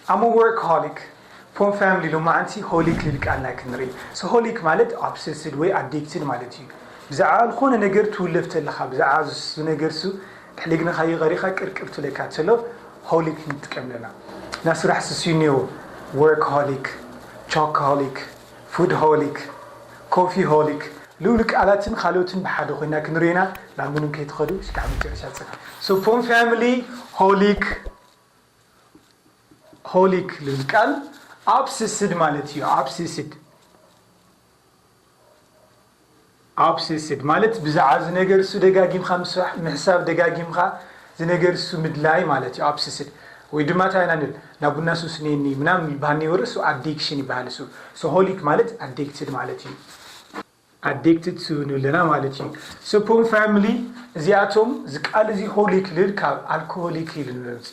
I'm a workaholic. ፖም ፋሚሊ ሎማዓንቲ ሆሊክ ልብል ቃልና ክንርኢ። So ሆሊክ ማለት ኦብሰስድ ወይ ኣዲክትድ ማለት እዩ። ብዛዕባ ዝኾነ ነገር ትውለፍ ተለኻ፣ ብዛዕባ ዝነገርሱ ድሕሊግንኻ ይቐሪኻ ቅርቅር ትለካ ተሎ ሆሊክ ንጥቀም ኣለና። ና ስራሕ ስስዩ እኒኦ፣ ወርክ ሆሊክ፣ ቾክ ሆሊክ፣ ፉድ ሆሊክ፣ ኮፊ ሆሊክ፣ ልኡሉ ቃላትን ካልኦትን ብሓደ ኮይና ክንርኢና ናብ ምንም ከይትኸዱ እስካዕ መጨረሻ ጽና። So ፖም ፋሚሊ ሆሊክ ሆሊክ ልብል ቃል ኦብሰስድ ማለት እዩ። ኦብሰስድ ኦብሰስድ ማለት ብዛዕባ ዝነገርሱ ደጋጊምካ ምስራሕ፣ ምሕሳብ ደጋጊምካ ዝነገርሱ ምድላይ ማለት እዩ። ኦብሰስድ ወይ ድማ እንታይ ኢና ንብል ናብ ቡና ሱስ ነኒ ምናምን ይበሃል ነይሩ። እሱ ኣዲክሽን ይበሃል። እሱ ሆሊክ ማለት ኣዲክትድ ማለት እዩ። ኣዲክትድ ቱ ንብለና ማለት እዩ። So ፖም ፋሚሊ እዚኣቶም እዚ ቃል እዚ ሆሊክ ልብል ካብ ኣልኮሆሊክ ኢሉ ንመምፅ።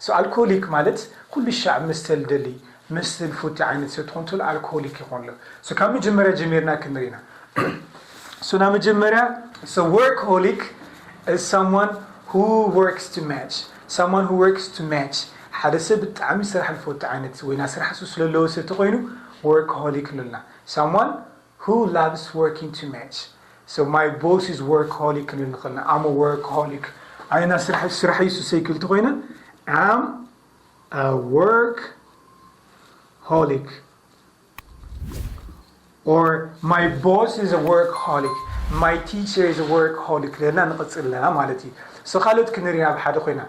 So ኣልኮሆሊክ ማለት ኩሉ ሻዕ መስተ ልደሊ መስተ ልፎቲ ዓይነት ሰብ ትኾን ተሎ ኣልኮሆሊክ ይኾን ኣሎ። So ካብ መጀመርያ ጀሚርና ክንርኢና። So ና መጀመርያ so workaholic is someone who works too much. Someone who works too much ሓደ ሰብ ብጣዕሚ ስራሕ ልፎቲ ዓይነት ወይ ና ስራሕ ሱስ ለለዎ ሰብ ተኾይኑ ወርክሆሊክ ንብልና። Someone who loves working too much. So my boss is workaholic ክንብል ንኽእል ኢና። I'm a workaholic. ኣነ ና ስራሕ ስራሕ እዩ ሱሰይ ክብል ተኾይነ I'm a workaholic. Or my boss is a workaholic. My teacher is a workaholic. ለና ንቕጽል ኣለና ማለት እዩ። So ካልኦት ክንርኢ ናብ ሓደ ኮይና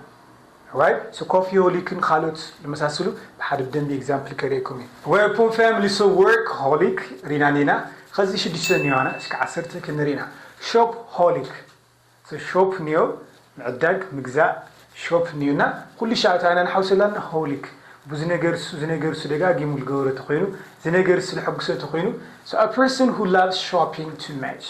right? So ኮፊ ሆሊክን ካልኦት ዝመሳሰሉ ብሓደ ብደንቢ ኤግዛምፕል ከርእየኩም እዩ። We're poor family, so work ሆሊክ ሪና ኔና ኸዚ ሽዱሽተ ኒዮና እስከ ዓሰርተ ክንሪና። ሾፕ ሆሊክ። So ሾፕ ኒዮ ምዕዳግ ምግዛእ ሾፕ ኒዮና ኩሉ ሻዕታና ንሓውሰላና ሆሊክ ብዙ ነገር ሱ ዝነገር ሱ ደጋጊሙ ዝገበረ ተኾይኑ ዝነገር ሱ ዝሐጉሰ ተኾይኑ። So a person who loves shopping too much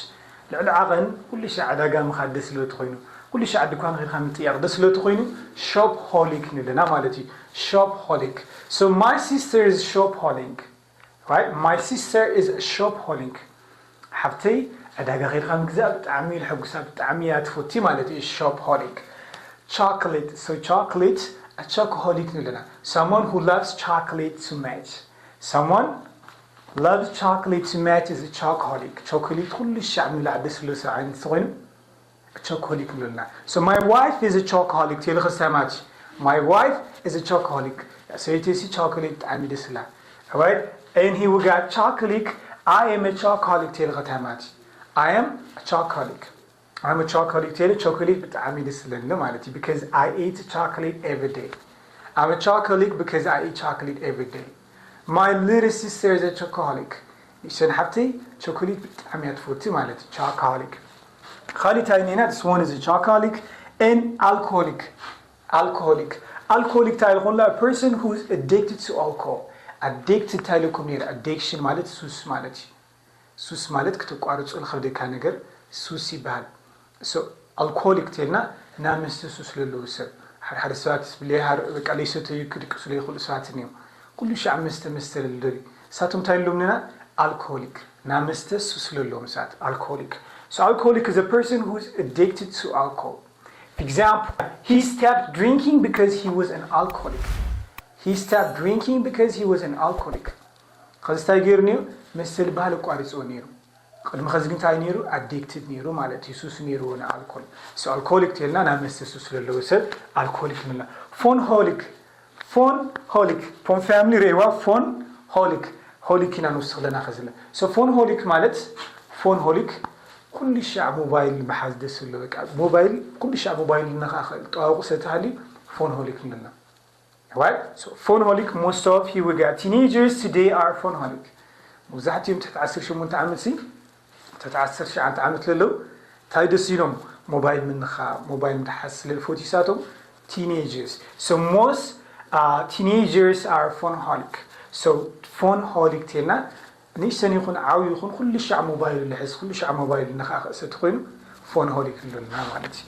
ልዕሊ ዓቐን ኩሉ ሻዕ ዕዳጋ ምኻድ ደስ ዝብሎ ተኾይኑ ኩሉ ሻዕ ድኳን ኸድካ ምጥያቕ ደስ ዝብሎ ተኾይኑ ሾፕ ሆሊክ ንብለና ማለት እዩ። ሾፕ ሆሊክ። So my sister is shop holic. Right? My sister is shop holic. ሓፍተይ ዕዳጋ ኸድካ ምግዛእ ብጣዕሚ ልሐጉሳ ብጣዕሚ እያ ትፈቲ ማለት እዩ። ሾፕ ሆሊክ። ቻኮሌት። So chocolate a chocoholic ንብለና። Someone who loves chocolate too much. Someone loves chocolate too much is a chocoholic. ቾኮሌት ኩሉ ሻዕ ምብላዕ ደስ ዝብሎ ሰብ ዓይነት ተኾይኑ ቸኮሊክ ንብለና። So my wife is a chocoholic. ቴለ ኸስታማች my wife is a chocoholic. ሰበይተይሲ ቻኮሌት ብጣዕሚ ደስ ዝብላ። Right? And he we got chocolate. I am a chocoholic. ቴለ ኸታማች I am a chocoholic. I'm a chocoholic. ቴለ ቸኮሌት ብጣዕሚ ደስ ዝብለኒ ማለት እዩ። Because I eat chocolate every day. I'm a chocoholic because I eat chocolate every day. My little sister is a chocoholic. ንእሽተን ሓፍተይ ቸኮሌት ብጣዕሚ እያ ትፈቱ ማለት እዩ። Chocoholic. ኻሊእ እንታይ እኒና? This one is a chocoholic and alcoholic. Alcoholic. Alcoholic እንታይ ኢልኩምላ? A person who is addicted to alcohol. Addicted እንታይ ኢልኩም ነይረ? ኣዲክሽን ማለት ሱስ ማለት እዩ። ሱስ ማለት ክትቋርጾ ዝኸብደካ ነገር ሱስ ይበሃል። So ኣልኮሆሊክ ተልና ናብ መስተ ሱስ ለለዉ ሰብ ሓደ ሓደ ሰባት ብለይሃር በቃ ለይሰተዩ ክድቅሱ ለይኽእሉ ሰባት እዮም። ኩሉ ሻዕ መስተ መስተ ለልደልዩ እሳቶም እንታይ ኣለዎም ንና ኣልኮሆሊክ ናብ መስተ ሱስ ለለዎም ሰባት ኣልኮሆሊክ። So alcoholic is a person who is addicted to alcohol. Example, he stopped drinking because he was an alcoholic. He stopped drinking because he was an alcoholic. ኸዚ እንታይ ገይሩ ነይሩ? መስተ ዝበሃል ኣቋሪፅዎ ነይሩ። ቅድሚ ኸዚ ግን እንታይ ነይሩ? ኣዲክትድ ነይሩ ማለት እዩ። ሱስ ነይርዎ ንኣልኮል። So ኣልኮሊክ ተልና ናብ መስተ ሱስ ለለዎ ሰብ ኣልኮሊክ ንብላ። ፎን ሆሊክ። ፎን ሆሊክ። ፖም ፋሚሊ ረይዋ ፎን ሆሊክ። ሆሊክ ኢና ንውስኽ ለና ኸዚ ለ። So ፎን ሆሊክ ማለት ፎን ሆሊክ ኩሉ ሻዕ ሞባይል ምሓዝ ደስ ዝብሎ በቃ ሞባይል ኩሉ ሻዕ ሞባይል እናኸኣኸ ጠዋውቁ ሰተሃልዩ ፎን ሆሊክ ንብላ። Right? So phone holic, most of here we got teenagers today are phone holic. መብዛሕትኦም ትሕቲ ዓሰርተ ሸሞንተ ዓመት ሲ ትሕቲ ዓሰርተ ትሽዓተ ዓመት ለለው እንታይ ደስ ኢሎም ሞባይል ምንኻ ሞባይል ምትሓዝ ስለ ዝፈትዩ ሳቶም teenagers. So most uh, teenagers are phone holic. So phone holic ቴልና ንእሽተን ይኹን ዓብዪ ይኹን ኩሉ ሻዕ ሞባይሉ ልሕዝ ኩሉ ሻዕ ሞባይሉ ነኻእኸእ ሰብ ተኾይኑ ፎን ሆሊክ ንብለና ማለት እዩ።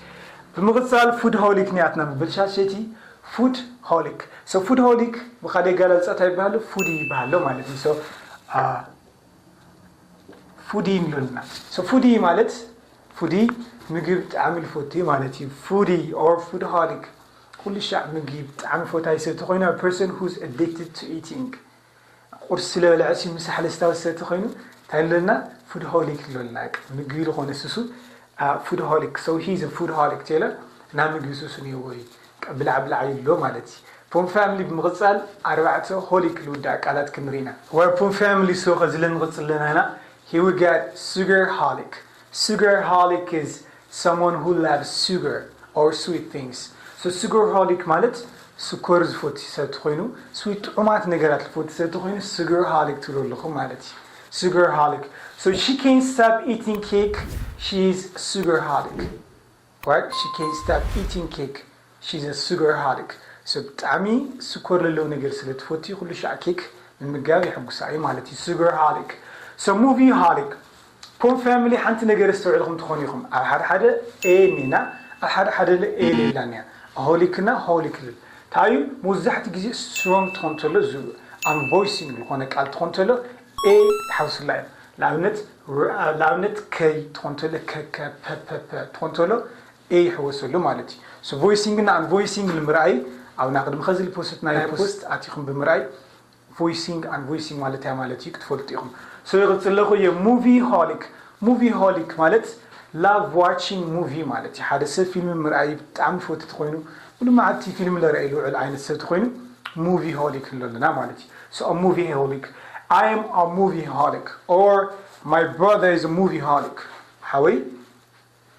ብምቕፃል ፉድ ሆሊክ ኒኣትና ምብል ቻት ሸቲ ፉድ ሆሊክ። So ፉድ ሆሊክ ብኻሊእ ኣገላልፃ እንታይ ይበሃል? ፉዲ ይበሃል ኣሎ ማለት እዩ። So ፉዲ ንብለና። So ፉዲ ማለት ፉዲ ምግቢ ብጣዕሚ ልፈቱ ማለት እዩ። Foodie or food holic. ኩሉ ሻዕ ምግቢ ብጣዕሚ ፈታዊ ሰብ ተኾይኑ፣ a person who's addicted to eating። ቁርሲ ስለበልዐ ሲ ምሳሕ ለስታወት ሰብ ተኾይኑ እንታይ ኣለና? Food holic ንብለና። ምግቢ ዝኾነ ሱሱ food holic። So he's a food holic ተለ ናብ ምግቢ ሱሱ ነይዎ እዩ። ብላዕ ብላዕ ይብሎ ማለት እዩ። ፖም ፋሚሊ ብምቕጻል ኣርባዕተ ሆሊክ ልውዳእ ቃላት ክንርኢና። Well, ፖም ፋሚሊ so ከዚ ለንቕጽል ኣለና ኢና። Here we got sugar holic. Sugar holic is someone who loves sugar or sweet things. So sugar holic ማለት ስኮር ዝፈቱ ሰብ ተኾይኑ፣ ስዊት ጥዑማት ነገራት ዝፈቱ ሰብ ተኾይኑ sugar holic ትብሉ ኣለኹም ማለት እዩ። Sugar holic. So she can't stop eating cake. She's sugar holic. Right? She can't stop eating cake. She's a sugar holic. So ብጣዕሚ ስኮር ለለዎ ነገር ስለ ትፈቱ ኩሉ ሻዕ ኬክ ምምጋብ የሐጉሳ እዩ ማለት እዩ። Sugar holic. So movie holic. ፖም ፋሚሊ ሓንቲ ነገር ኣስተውዕልኹም ትኾኑ ኢኹም። ኣብ ሓደ ሓደ ኤ እኒና ኣብ ሓደ ሓደ ኤ ሌላን እያ። ሆሊክና ሆሊክ ልል ታዩ። መብዛሕትኡ ግዜ ስትሮንግ ትኾን ተሎ ዙ ኣም ቮይሲንግ ዝኾነ ቃል ትኾን ተሎ ኤ ሓውስላ እዩ። ንኣብነት ንኣብነት ከይ ትኾን ተሎ ከከ ፐፐፐ ትኾን ተሎ ኤ ይሕወሰሉ ማለት እዩ። So voicing እና unvoicing ንምርኣይ ኣብና ቅድሚ ኸዚ ልፖስት ናይ ፖስት ኣቲኹም ብምርኣይ voicing unvoicing ማለት እያ ማለት እዩ ክትፈልጡ ኢኹም። So ይቕጽል ኣለኹ እየ። Movie holic. Movie holic ማለት love watching movie ማለት እዩ። ሓደ ሰብ ፊልም ምርኣይ ብጣዕሚ ፈቱ ተኾይኑ ሙሉ መዓልቲ ፊልም ለርአይ ልውዕል ዓይነት ሰብ ተኾይኑ movie holic ንብሎ ኣለና ማለት እዩ። So a movie holic. I am a movie holic or my brother is a movie holic. ሓወይ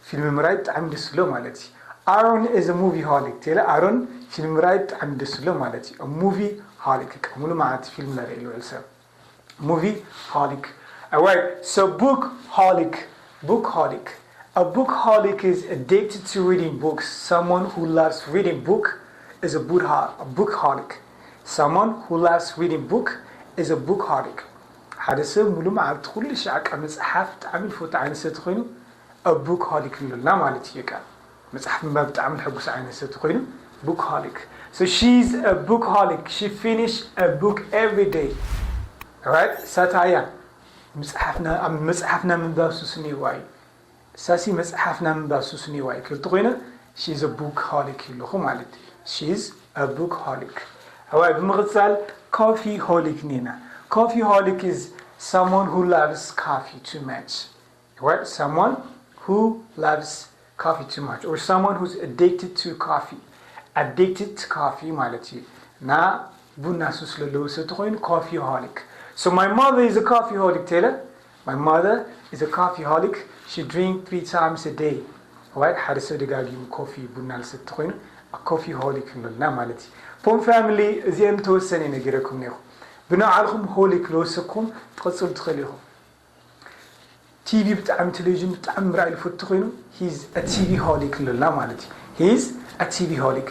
ፊልም ምርኣይ ብጣዕሚ ደስ ዝብሎ ማለት እዩ። ኣሮን is a movie holic ተለ ኣሮን ፊልም ምርኣይ ብጣዕሚ ደስ ዝብሎ ማለት እዩ። A movie holic ሙሉ መዓልቲ ፊልም ለርኢ ልውዕል ሰብ። Movie holic. Alright, so book holic. Book holic. A book holic is addicted to reading books. Someone who loves reading book is a book, a book holic. Someone who loves reading book is a book holic. ሓደ ሰብ ሙሉ መዓልቲ ኩሉ ሻዕ ቃ መጽሓፍ ብጣዕሚ ዝፈቱ ዓይነት ሰብ ተኾይኑ a book holic ንብለና ማለት እዩ። ቃ መጽሓፍ ምንባብ ብጣዕሚ ዝሕጉስ ዓይነት ሰብ ተኾይኑ book holic. So she's a book holic. She finish a book every day. Right? ሳታ እያ መጽሓፍና ኣብ መጽሓፍና ምንባብ ሱስ ነይዋ እዩ። ሳሲ መጽሓፍና ምንባብ ሱስ ነይዋ እዩ ክብል ተኾይነ she's a book holic ይብለኹ ማለት እዩ። She's a book holic. ኣዋይ ብምቕጻል coffee holic ኔና። Coffee holic is someone who loves coffee too much. What? Someone who loves coffee too much or someone who's addicted to coffee. Addicted to coffee ማለት እዩ። ና ቡና ሱስ ለለዎ ሰብ ተኾይኑ coffee holic. So my mother is a coffee holic ተለ my mother is a coffee holic. She drink three times a day. Right? ሓደ ሰብ ደጋጊሙ ኮፊ ቡና ልሰቲ ተኾይኑ a coffee holic ንብለና ማለት እዩ። ፖም ፋሚሊ እዚአን ተወሰነ ነጊረኩም ነይኹም። ብናዓልኹም ሆሊክ ለወሰኩም ትቐጽሉ ትኽእል ኢኹም። ቲቪ ብጣዕሚ ቴሌቪዥን ብጣዕሚ ምርኣይ ዝፈቱ ኮይኑ he's a TV holic ንብለና ማለት እዩ። He's a TV holic።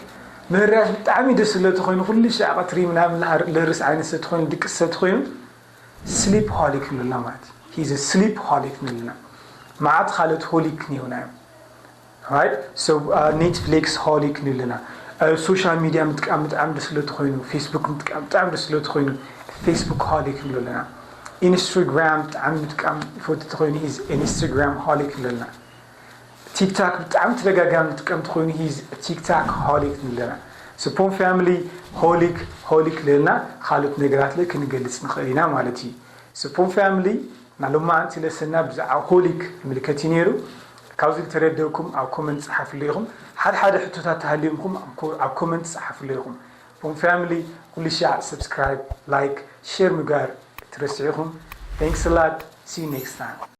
ምህራያት ብጣዕሚ ደስ ዝብሎ ተኾይኑ ኩሉ ሻዕ ቀትሪ ምናምን ለርስ ዓይነት ሰብ ተኾይኑ ድቅስ ሰብ ተኾይኑ sleep holic ንብለና ማለት እዩ። He's a sleep holic ንብለና። መዓት ካልኦት ሆሊክ ነይሩና እዮም። Right? So Netflix holic ንብለና። ሶሻል ሚድያ ምጥቃም ብጣዕሚ ደስ ዝብሎ ተኾይኑ ፌስቡክ ምጥቃም ብጣዕሚ ደስ ዝብሎ ተኾይኑ Facebook holic ንብለና። ኢንስታግራም ብጣዕሚ ምጥቃም ይፈቱ ተኾይኑ he's Instagram holic ንብለና። ቲክታክ ብጣዕሚ ተደጋጋሚ ዝጥቀም ተኾይኑ he's TikTok holic ንብለና። So ፖም ፋሚሊ ሆሊክ ሆሊክ ለና ካልኦት ነገራት ለ ክንገልጽ ንኽእል ኢና ማለት እዩ። So ፖም ፋሚሊ ናይ ሎማዓንቲ ለሰንና ብዛዕባ ሆሊክ ዝምልከት እዩ ነይሩ። ካብዚ ዝተረደእኩም ኣብ ኮመንት ጸሓፉለይ ኢኹም። ሓደ ሓደ ሕቶታት ተሃልዩምኩም ኣብ ኮ- ኣብ ኮመንት ጸሓፉለይ ኢኹም። ፖም ፋሚሊ ኩሉ ሻዕ subscribe, like, share ምግባር ትረስዑ ኢኹም። Thanks a lot. See you next time.